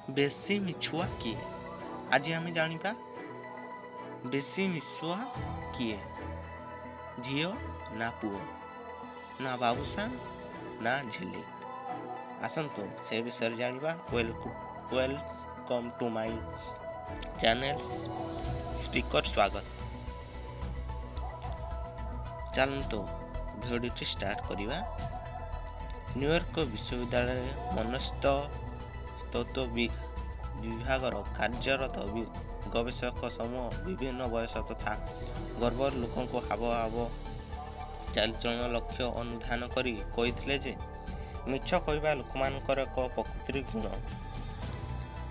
ବେଶୀ ମିଛୁଆ କିଏ? ଆଜି ଆମେ ଜାଣିବା ବେଶୀ ମିଛୁଆ କିଏ, ଝିଅ ନା ପୁଅ, ନା ବାବୁସାନ ନା ଝିଲି? ଆସନ୍ତୁ ସେ ବିଷୟରେ ଜାଣିବା। Welcome to my channel speaker ସ୍ୱାଗତ। ଚାଲନ୍ତୁ ଭିଡ଼ିଓଟି ଷ୍ଟାର୍ଟ କରିବା। ନ୍ୟୁୟର୍କ ବିଶ୍ୱବିଦ୍ୟାଳୟରେ ମନସ୍ତତ୍ତ୍ୱ ବିଭାଗର କାର୍ଯ୍ୟରତ ଗବେଷକ ସମୂହ ବିଭିନ୍ନ ବୟସ ତଥା ବର୍ଗର ଲୋକଙ୍କ ହାବଭାବ, ଚାଲିଚଳନ, ଲକ୍ଷ୍ୟ ଅନୁଧ୍ୟାନ କରି କହିଥିଲେ ଯେ ମିଛ କହିବା ଲୋକମାନଙ୍କର ଏକ ପ୍ରକୃତିର ଗୁଣ।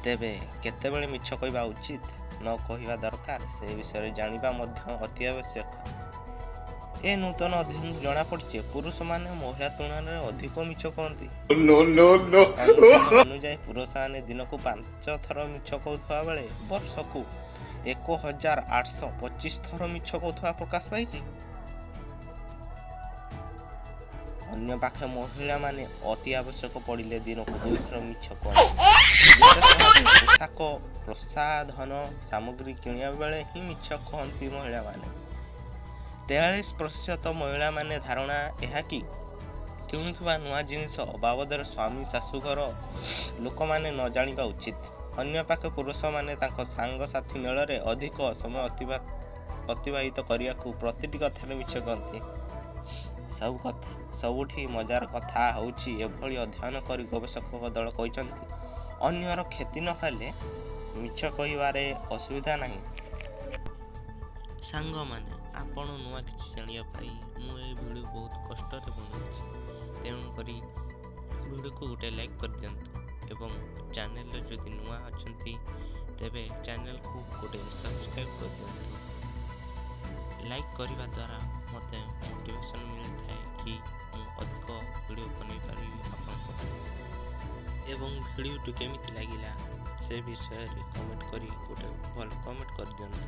ତେବେ କେତେବେଳେ ମିଛ କହିବା ଉଚିତ, ନ କହିବା ଦରକାର, ସେ ବିଷୟରେ ଜାଣିବା ମଧ୍ୟ ଅତି ଆବଶ୍ୟକ। ଏ ନୂତନ ଅଧ୍ୟୟନରୁ ଜଣାପଡ଼ିଛି, ପୁରୁଷମାନେ ମହିଳା ତୁଳନାରେ ଅଧିକ ମିଛ କହନ୍ତି। No, no, no. ଅନୁଧ୍ୟାନ ଅନୁଯାୟୀ ପୁରୁଷମାନେ ଦିନକୁ 5 ଥର ମିଛ କହୁଥିବା ବେଳେ ବର୍ଷକୁ 1825 ଥର ମିଛ କହୁଥିବା ପ୍ରକାଶ ପାଇଛି। ଅନ୍ୟ ପାଖେ ମହିଳାମାନେ ଅତି ଆବଶ୍ୟକ ପଡ଼ିଲେ ଦିନକୁ 2 ଥର ମିଛ କହନ୍ତି। ବିଶେଷ ଭାବେ ପୋଷାକ ପ୍ରସାଧନ ସାମଗ୍ରୀ କିଣିବା ବେଳେ ହିଁ ମିଛ କହନ୍ତି ମହିଳାମାନେ। 43% ମହିଳାମାନେ ଧାରଣା ଏହା କି କିଣୁଥିବା ନୂଆ ଜିନିଷ ବାବଦରେ ସ୍ୱାମୀ, ଶାଶୁଘର ଲୋକମାନେ ନ ଜାଣିବା ଉଚିତ। ଅନ୍ୟ ପାଖେ ପୁରୁଷମାନେ ତାଙ୍କ ସାଙ୍ଗସାଥି ମେଳରେ ଅଧିକ ସମୟ ଅତିବାହିତ କରିବାକୁ ପ୍ରତିଟି କଥାରେ ମିଛ କହନ୍ତି। ସବୁ କଥା ସବୁଠି ମଜାର କଥା ହେଉଛି, ଏଭଳି ଅଧ୍ୟୟନ କରି ଗବେଷକଙ୍କ ଦଳ କହିଛନ୍ତି, ଅନ୍ୟର କ୍ଷତି ନହେଲେ ମିଛ କହିବାରେ ଅସୁବିଧା ନାହିଁ। ସାଙ୍ଗମାନେ, ଆପଣ ନୂଆ କିଛି ଜାଣିବା ପାଇଁ ମୁଁ ଏହି ଭିଡ଼ିଓ ବହୁତ କଷ୍ଟରେ ବନାଉଛି। ତେଣୁକରି ଭିଡ଼ିଓକୁ ଗୋଟେ ଲାଇକ୍ କରିଦିଅନ୍ତୁ ଏବଂ ଚ୍ୟାନେଲରେ ଯଦି ନୂଆ ଅଛନ୍ତି, ତେବେ ଚ୍ୟାନେଲକୁ ଗୋଟେ ସବସ୍କ୍ରାଇବ୍ କରିଦିଅନ୍ତୁ। ଲାଇକ୍ କରିବା ଦ୍ୱାରା ମୋତେ ମୋଟିଭେସନ୍ ମିଳିଥାଏ କି ମୁଁ ଅଧିକ ଭିଡ଼ିଓ ବନେଇ ପାରିବି ଆପଣଙ୍କ ପାଇଁ ଏବଂ ଭିଡ଼ିଓଟି କେମିତି ଲାଗିଲା ସେ ବିଷୟରେ କମେଣ୍ଟ କରି ଗୋଟେ ଭଲ କମେଣ୍ଟ କରିଦିଅନ୍ତୁ।